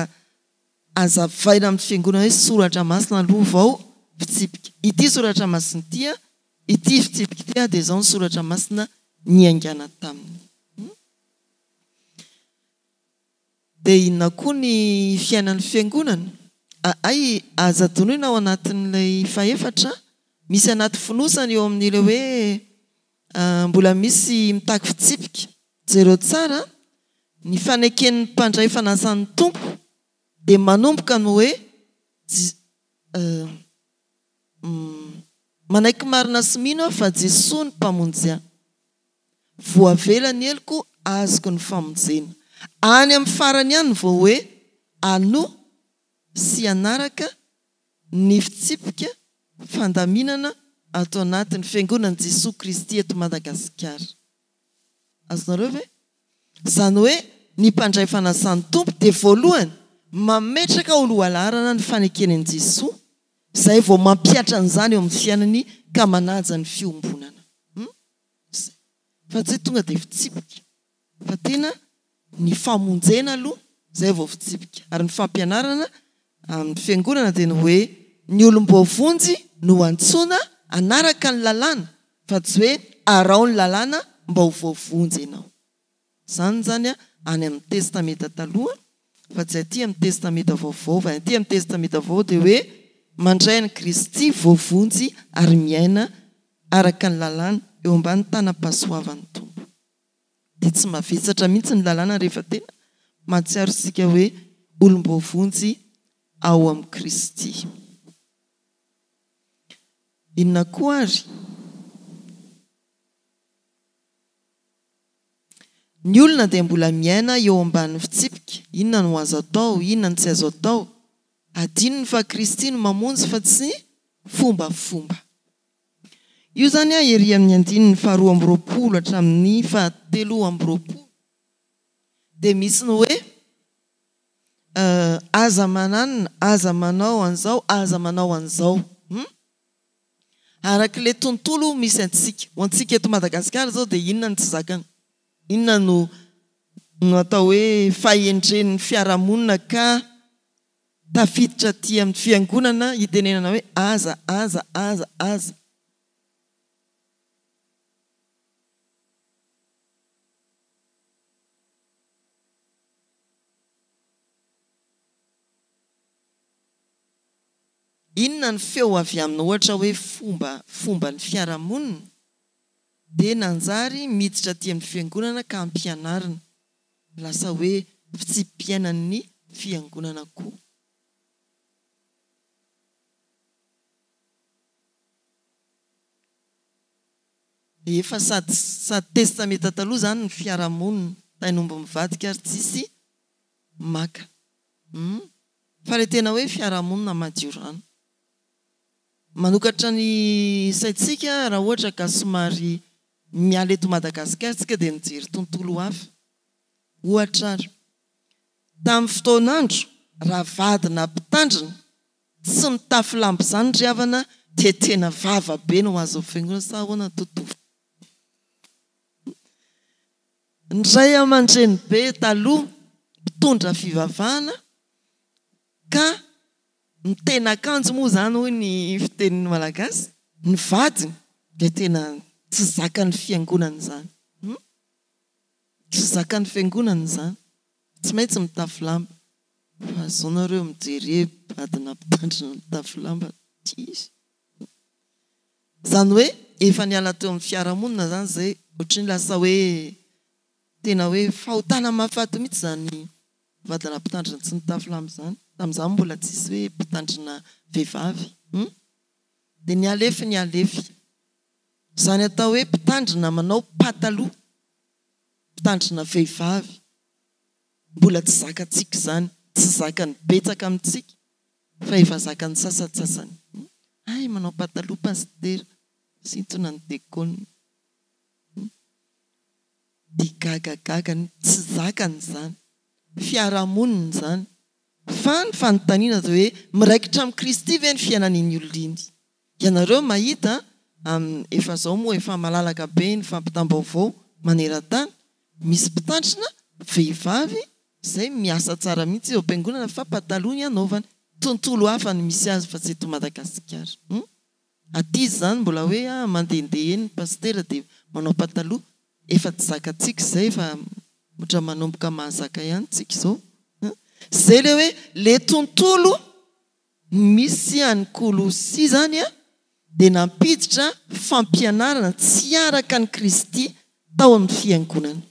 azavaina amin'ny fiangonana hoe soratra masina aloha vao fitsipika. Ity soratra masina ity an, ity fitsipika ity an, dia izao ny soratra masina niaingàna taminy. Hum. Dia inona koa ny fiainan'ny fiangonana? Hay aza adinoina ao anatin'ilay fahefatra, misy anaty fonosana eo amin'ilay hoe mbola misy mitaky fitsipika. Jereo tsara, ny faneken'ny mpandray fanasan'ny Tompo dia manomboka ny hoe Manaiky marina sy mino aho fa Jesoa no Mpamonjy ahy. Voavela ny heloko azoko ny famonjena. Any amin'ny farany any vao hoe hanoa sy hanaraka ny fitsipika fandaminana ato anatin'ny Fiangonan'i Jesoa Kristy eto Madagasikara. Azonareo ve? Izany hoe ny mpandray fanasan'ny Tompo dia voalohany mametraka ho lohalaharana ny fanekeny an'i Jesoa, izay vao mampihatra an'izany eo amin'ny fiainany ka manaja ny fiombonana. Hum? Izay. Fa tsy hoe tonga dia fitsipika. Fa tena ny famonjena aloha, izay vao fitsipika. Ary ny fampianarana amin'ny fiangonana dia ny hoe ny olom-boavonjy no antsoina hanaraka ny lalàna fa tsy hoe araho ny lalàna mba ho voavonjy ianao. Izany izany any amin'ny Testamenta Taloha fa tsy aty amin'ny Testamenta Vaovao. Fa ny aty amin'ny Testamenta Vaovao dia hoe mandray an'i Kristy, voavonjy ary miaina araka ny lalàna eo ambany tanam-pahasoavan'ny Tompo. Dia tsy mavesatra mihitsy ny lalàna rehefa tena mahatsiaro isika hoe olom-boavonjy ao amin'i Kristy. Inona koa ary? Ny olona dia mbola miaina eo ambanin'ny fitsipika, inona no azo atao, inona no tsy azo atao. Adinony fa Kristy no mamonjy fa tsy fombafomba. Io izany ery amin'ny andininy faharoa amby roapolo hatramin'ny fahatelo amby roapolo dia misy ny hoe aza mananona, aza manao an'izao, aza manao an'izao. Hum? Araka ilay tontolo misy antsika. Ho antsika eto Madagasikara izao dia inona no tsy zakany? Inona no no atao hoe fahendren'ny fiarahamonina ka tafiditra aty amin'ny fiangonana hitenenana hoe aza, aza, aza, aza. Inona ny feo avy amina ohatra hoe fomba fomban'ny fiarahamonina dia nanjary miditra aty amin'ny fiangonana ka ampianarina, lasa hoe fitsipi-piainan'ny fiangonana koa. Efa sady sady testamenta taloha izany ny fiarahamonina, tain'omby mivadika ary tsisy maka. Humm. Fa ilay tena hoe fiarahamonina madio rano. Manokatra ny saintsika raha ohatra ka somary miala eto Madagasikara isika dia mijery tontolo hafa. Ohatra ary, tamin'ny fotoan'andro, raha vadina mpitandrina tsy mitafy lamba izany ry havana dia tena vava be no azo ao fiangonana sa ahoana Toto? Ny ray aman-drenibe taloha mpitondra fivavahana ka mitena akanjo moa izany hoy ny fitenin'ny Malagasy, ny vadiny dia tena tsy zakan'ny fiangonana izany. Hum? Tsy zakan'ny fiangonana izany. Tsy maintsy mitafy lamba. Fa zao nareo mijery e vadina mpitandrina mitafy lamba tsy izy. Izany hoe efa niala teo amin'ny fiarahamonina izany izay ohatran'ny lasa hoe tena hoe fahotana mahafaty mihitsy izany vadina mpitandrina tsy nitafy lamba izany. Tamin'izany mbola tsisy hoe mpitandrina vehivavy. Hum? Dia nihalefy nihalefy. Izany atao hoe mpitandrina manao pataloha, mpitandrina vehivavy. Mbola tsy zakantsika izany, tsy zakan'ny betsaka amintsika fa efa zakan'ny sasantsasany. Hay manao pataloha pasitera, misintona ny dekona. Dia gagagaga, tsy zakany izany. Fiarahamonina izany. Fa ny fanontaniana dia hoe miraikitra amin'i Kristy ve ny fiainan'iny olona iny? Ianareo mahita amin'ny efa zao moa efa malalaka be ny fampitam-baovao maneran-tany, misy mpitandrina vehivavy izay miasa tsara mihitsy eo am-piangonana fa pataloha ny anaovany, tontolo hafa ny misy azy fa tsy eto Madagasikara. Hum? Aty izy izany mbola hoe ah mandehandeha eny ny pasitera dia manao pataloha, efa tsy zakantsika izay fa ohatra manomboka mahazaka ihany tsika izao. Hum? Izay ilay hoe le tontolo Misy any Kolosia izany dia nampiditra fampianarana tsy araka an'i Kristy tao amin'ny fiangonana.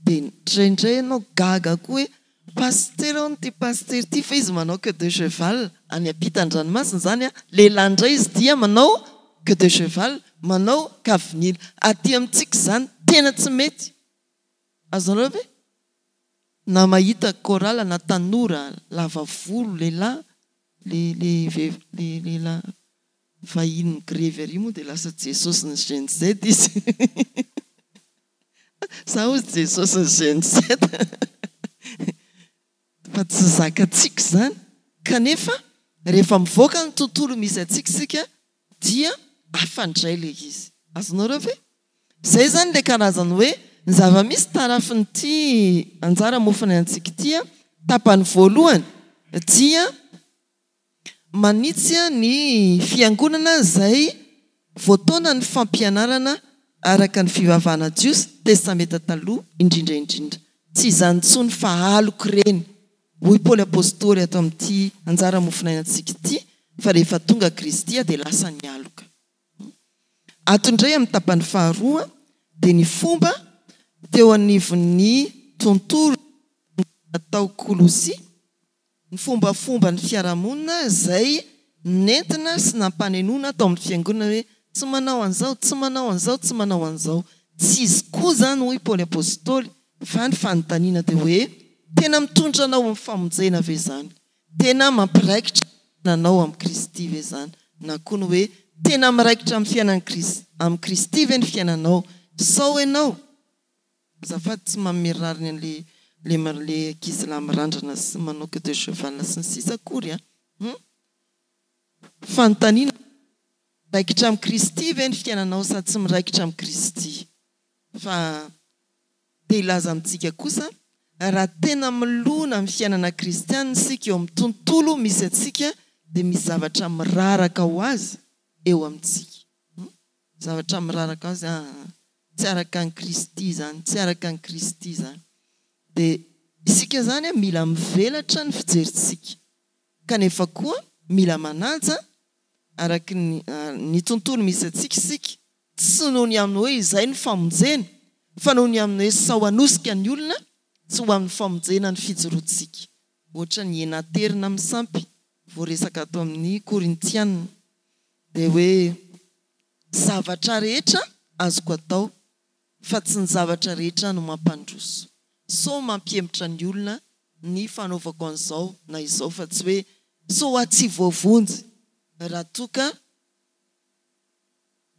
Dia indraindray ianao gaga koa hoe pasitera hono ity pasitera ity fa izy manao queue de cheval any ampitan-dranomasina izany an, lehilahy indray izy dia manao queue de cheval, manao kavinila. Aty amintsika izany tena tsy mety. Azonareo ve? Na mahita chorale na tanora lava volo lehilahy le le le lehilahy vahiny migrevy ary moa dia lasa Jesosy ny Gen Z izy za hozy Jesosy ny Gen Z fa. Fa tsy zakantsika izany kanefa rehefa mivoaka ny tontolo misy antsika isika dia hafa indray ilay izy. Azonareo ve? Izay izany ilay karazany hoe ny zava-misy tarafin'ity anjara mofonay antsika ity, tapany voalohany dia manitsy ny fiangonana izay voataonan'ny fampianarana araka ny fivavahana jiosy, Testamenta Taloha indrindra indrindra. Tsy izany intsony fa aloka ireny, hoy Paoly Apostoly ato amin'ity anjara mofonainantsika ity, fa rehefa tonga Kristy dia lasa ny aloka. Ato indray amin'ny tapany faharoa dia ny fomba teo anivon'ny tontolo tao Kolosia, ny fombafomban'ny fiarahamonina izay nentina sy nampanenoina tao amin'ny fiangonana hoe tsy manao an'izao, tsy manao an'izao, tsy manao an'izao. Tsy izy koa izany hoy Paoly Apostoly fa ny fanontaniana dia hoe tena mitondra anao amin'ny famonjena ve izany? Tena mampiraikitra anao amin'i Kristy ve izany? Na koa ny hoe tena miraikitra amin'ny fiainan'i amin'i Kristy ve ny fiainanao? Sao ianao, azafady tsy manome rariny an'le le le ankizilahy mirandrana sy manao queue de cheval sy ny sisa akory an! Hum? Fanontaniana, miraikitra amin'i Kristy ve ny fiainanao sa tsy miraikitra amin'i Kristy? Fa. Te hilaza amintsika kosa, raha tena milona amin'ny fiainana kristiana isika eo amin'ny tontolo misy antsika dia misy zavatra miraraka ho azy eo amintsika. Zavatra miraraka ho azy, aa, tsy araka an'i Kristy izany, tsy araka an'i Kristy izany. Dia isika izany mila mivelatra ny fijerintsika, kanefa koa mila manaja araka ny ny tontolo misy antsika isika, tsy noho ny amin'ny hoe izay no famonjena, fa noho ny amin'ny hoe sao hanosika ny olona tsy ho amin'ny famonjena ny fijoroantsika. Ohatra ny hena aterina amin'ny sampy voaresaka ato amin'ny Korintiana dia hoe zavatra rehetra azoko atao fa tsy ny zavatra rehetra no mampandroso. Sao mampihemotra ny olona ny fanaovako an'izao na izao fa tsy hoe sao aho tsy voavonjy raha toa ka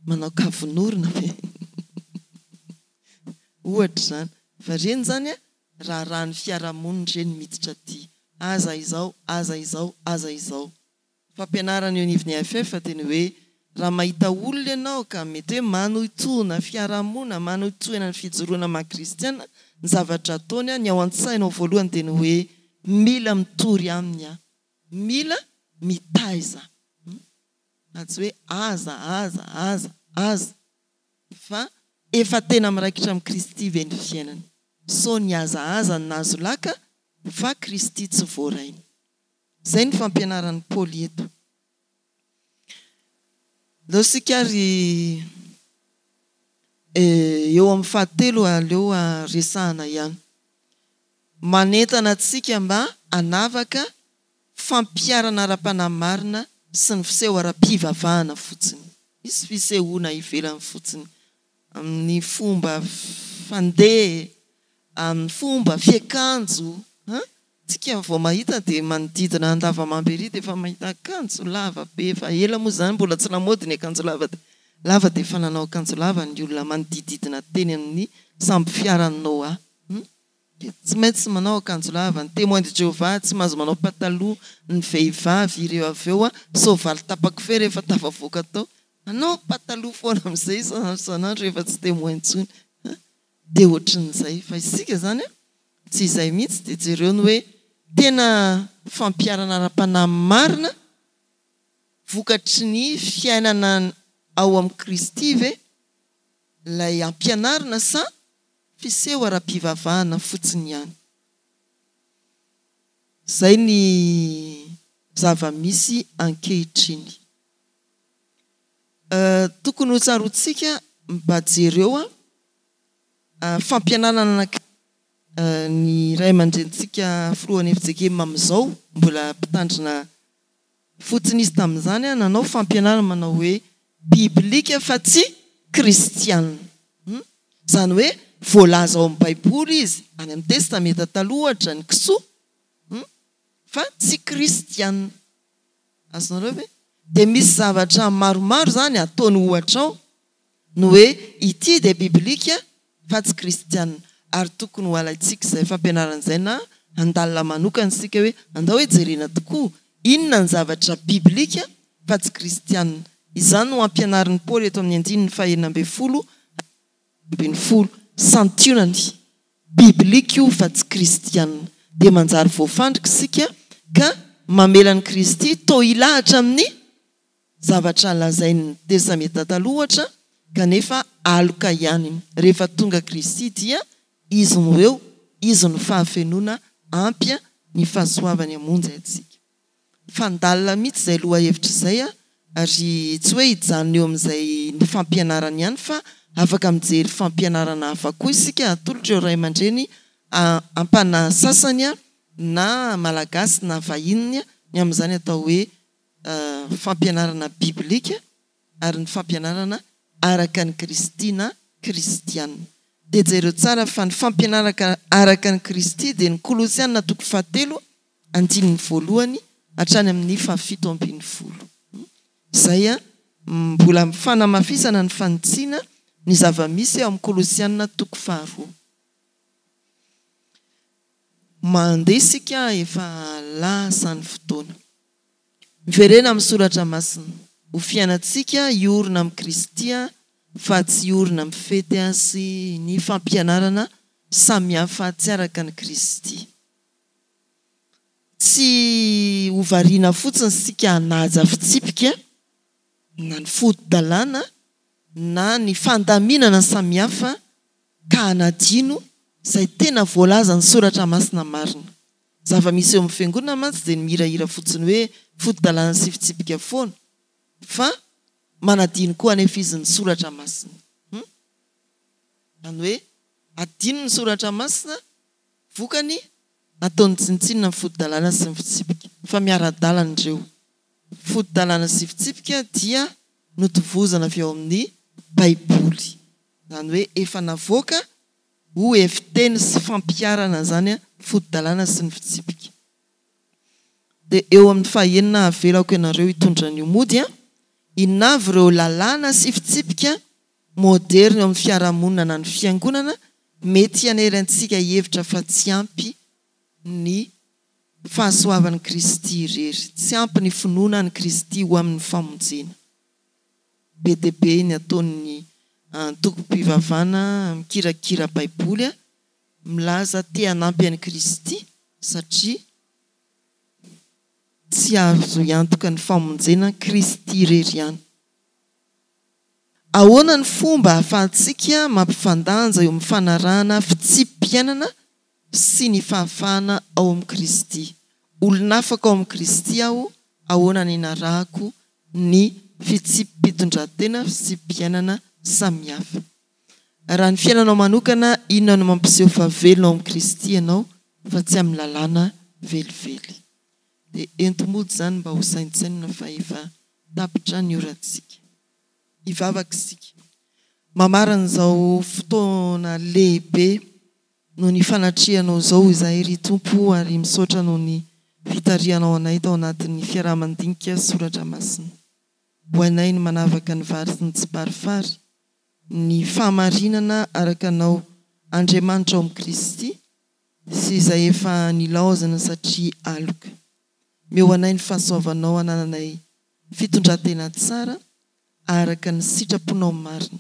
manao kavin'orona ve? Ohatra izany. Fa ireny izany an, raharahan'ny fiarahamonina ireny miditra aty. Aza izao, aza izao, aza izao. Fampianarana eo anivon'ny AFF dia ny hoe raha mahita olona ianao ka mety hoe manohitohina fiarahamonina, manohitohina ny fijoroana maha kristiana, ny zavatra ataony, ny ao an-tsainao voalohany dia ny hoe mila mitory aminy aho, mila mitaiza aho. Fa tsy hoe aza, aza, aza, aza. Fa efa tena miraikitra amin'i Kristy ve ny fiainany? Sao ny aza aza no nahazo laka fa Kristy tsy voarainy. Izay ny fampianaran'i Paoly eto. Ndao isika ary eo amin'ny fahatelo aleo resahana ihany. Manentana antsika mba hanavaka fampiharana ara-panahy marina sy ny fiseho ara-pivavahana fotsiny. Misy fisehoana ivelany fotsiny amin'ny fomba fandeha, amin'ny fomba fiakanjo an! Tsika vao mahita dia manodidina Andavamamba ery dia efa mahita akanjo lava be, efa ela moa izany mbola tsy lamaody ny akanjo lava dia lava dia efa nanao akanjo lava ny olona manodididina teny amin'ny sambo fiaran'i Noah hum! Dia tsy maintsy manao akanjo lava, ny Témoins de Jéhovah tsy mahazo manao pataloha ny vehivavy ireo avy eo an, soavaly tapa-kofehy rehefa tafavoaka tao, manao pataloha foana amin'izay isan'andro isan'andro rehefa tsy témoin intsony an! Dia ohatran'izay, fa isika izany an, tsy izay mihitsy, dia jereo ny hoe tena fampiharana ara-panahy marina vokatry ny fiainana ao amin'i Kristy ve ilay ampianarina sa fiseho ara-pivavahana fotsiny ihany? Izay ny zava-misy ankehitriny. Tokony ho tsaroantsika mba jereo an, fampianarana anankiray ny ray aman-drenintsika filohan'ny fjkm amin'izao, mbola mpitandrina fotsiny izy tamin'izany, nanao fampianarana manao hoe biblika fa tsy kristiana. Izany hoe voalaza ao amin'ny baiboly izy, any amin'ny testamenta taloha ohatra ny kisoa, fa tsy kristiana. Azonareo ve? Dia misy zavatra maromaro izany ataony ohatra ao ny hoe ity dia biblika fa tsy kristiana ary tokony ho alaintsika izay fampianarana izay na handalina manokana isika hoe andao hoe jerena tokoa inona ny zavatra biblika fa tsy kristiana. Izany no ampianarin'i Paoly eto amin'ny andininy fahenina ambinifolo 12. Santionany biblika io fa tsy kristiana. Dia manjary voafandrika isika ka mamela an'i Kristy toa hilahatra amin'ny zavatra lazain'ny Testamenta Taloha ohatra kanefa aloka ihany. Rehefa tonga Kristy dia Izy no eo, Izy no fahafenoana ampy ny fahasoavany hamonjy antsika. Fandalina mihitsy izay lohahevitra izay ary tsy hoe hijanona eo amin'izay ny fampianarany ihany fa afaka mijery fampianarana hafa koa isika atolotra ireo ray aman-dreny am-panahy sasany na malagasy na vahiny ny amin'izany atao hoe fampianarana biblika ary ny fampianarana araka an'i Kristy na kristiana. Dia jereo tsara fa ny fampianaraka araka an'i Kristy dia ny Kolosiana toko fahatelo andininy voalohany hatrany amin'ny fahafito ambinifolo. Izay mbola fanamafisana ny fanitsiana ny zava-misy ao amin'ny Kolosiana toko faharoa. Mandeha isika efa lasa ny fotoana. Miverena amin'ny Soratra Masina. Ho fiainantsika hiorina amin'i Kristy fa tsy hiorina amin'ny fety sy ny fampianarana samihafa tsy araka an'i Kristy. Tsy ho variana fotsiny isika hanaja fitsipika na ny fotodalàna na ny fandaminana samihafa ka hanadino izay tena voalazan'ny Soratra Masina marina. Zava-misy eo amin'ny Fiangonana mantsy dia ny mihirahira fotsiny hoe fotodalàna sy fitsipika foana fa manadino koa anefa izy ny Soratra Masina. Hum? Izany hoe adino ny Soratra Masina, vokany ataony tsinontsinona ny fotodalàna sy ny fitsipika. Fa miara-dalana ireo. Fotodalàna sy fitsipika dia notovozana avy ao amin'ny Baiboly. Izany hoe efa navoaka ho hevi-teny sy fampiharana izany fotodalàna sy ny fitsipika. Dia eo amin'ny fahaenina avelako ianareo hitondra an'io mody an! Inona avy ireo lalàna sy fitsipika moderina eo amin'ny fiarahamonina na ny fiangonana mety hanery antsika hihevitra fa tsy ampy ny fahasoavan'i Kristy irery, tsy ampy ny finoana an'i Kristy ho amin'ny famonjena. Be dia be ny ataon'ny antokom-pivavahana mikirakira Baiboly milaza te hanampy an'i Kristy satria tsy azo hiantoka ny famonjena Kristy irery ihany. Ahoana ny fomba ahafahantsika mampifandanja eo amin'ny fanarahana fitsipi-piainana sy ny fahafahana ao amin'i Kristy? Olon'afaka ao amin'i Kristy aho, ahoana ny hinarahako ny fitsipi-pitondrantena, fitsipi-piainana samihafa? Raha ny fiainanao manokana, inona no mampiseho fa velona ao amin'i Kristy ianao fa tsy amin'ny lalàna velively? Dia ento mody izany mba ho saintsainina fa efa tapitra ny orantsika. Hivavaka isika. Mamarana izao fotoana lehibe noho ny fanatrehanao izao izahay ry Tompo o ary misaotra noho ny fitarihanao anay tao anatin'ny fiaraha-mandinika soratra masina. Ho hainay ny manavaka ny vary sy ny tsiparifary, ny fahamarinana araka Anao Andriamanitra ao amin'i Kristy sy izay efa nilaozana satria aloka. Meo anay ny fahasoavanao hanananay fitondran-tena tsara araka ny sitraponao marina,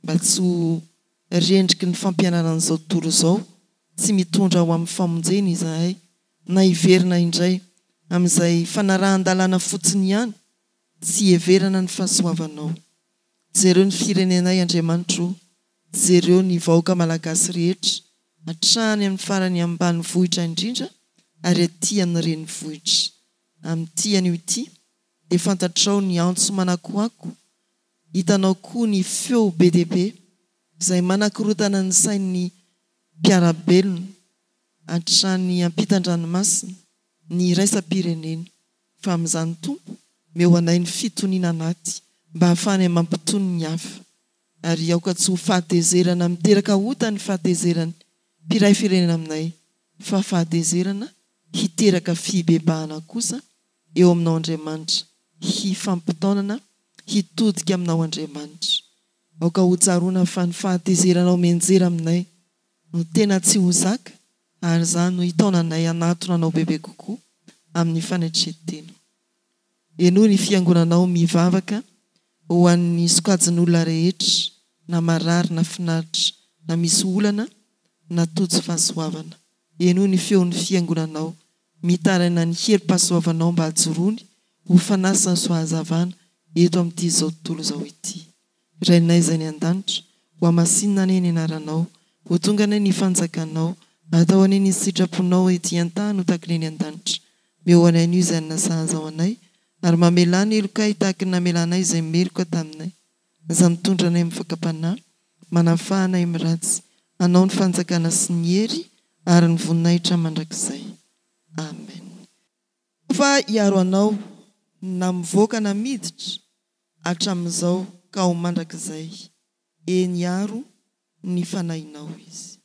mba tsy ho rendriky ny fampianaran'izao tontolo izao tsy mitondra ho amin'ny famonjena izahay, na hiverina indray amin'izay fanarahan-dalàna fotsiny ihany tsy hiheverana ny fahasoavanao. Jereo ny firenenay Andriamanitra o, jereo ny vahoaka malagasy rehetra, hatrany amin'ny farany ambanivohitra indrindra ary aty amin'ny renivohitra. Amin'ity anio ity dia fantatrao ny antso manakoako, hitanao koa ny feo be dia be izay manakorotana ny sain'ny mpiara-belona hatrany ampitan-dranomasina, ny iraisam-pirenena. Fa amin'izany Tompo, meo anay ny fitoniana anaty mba hahafahanay mampitony ny hafa. Ary aoka tsy ho fahatezerana miteraka ota ny fahatezeran'ny mpiray firenena aminay, fa fahatezerana hiteraka fibebahana kosa eo aminao Andriamanitra, hifampitaonana hitodika aminao Andriamanitra. Aoka ho tsaroana fa ny fahatezeranao mianjera aminay no tena tsy ho zaka. ary izany no hitaona anay hanatona Anao bebe kokoa amin'ny fanetren-tena. Henoy ny Fiangonanao mivavaka ho an'ny sokajin'olona rehetra, na marary na finaritra, na misy olana na tojo fahasoavana. Henoy ny feon'ny Fiangonanao mitaraina ny herim-pahasoavanao mba hajoroany ho fanasana sy ho hazavana eto amin'ity izao tontolo izao ity. Rainay izay any an-danitra, ho hamasinina anie ny anaranao, ho tonga anie ny fanjakanao, atao anie ny sitraponao ety an-tany ho tahaka ny eny an-danitra. Meo anay anio izay hanina sahaza ho anay, ary mamelà ny helokay tahaka ny namelanay izay meloka taminay. Aza mitondra anay amin'ny fakam-panahy, manafaha anay amin'ny ratsy. Anao ny fanjakana sy ny hery ary ny voninahitra mandrakizay. Amen. Fa hiaro anao na mivoaka na miditra hatramin'izao ka ho mandrakizay, eny hiaro ny fanahinao Izy.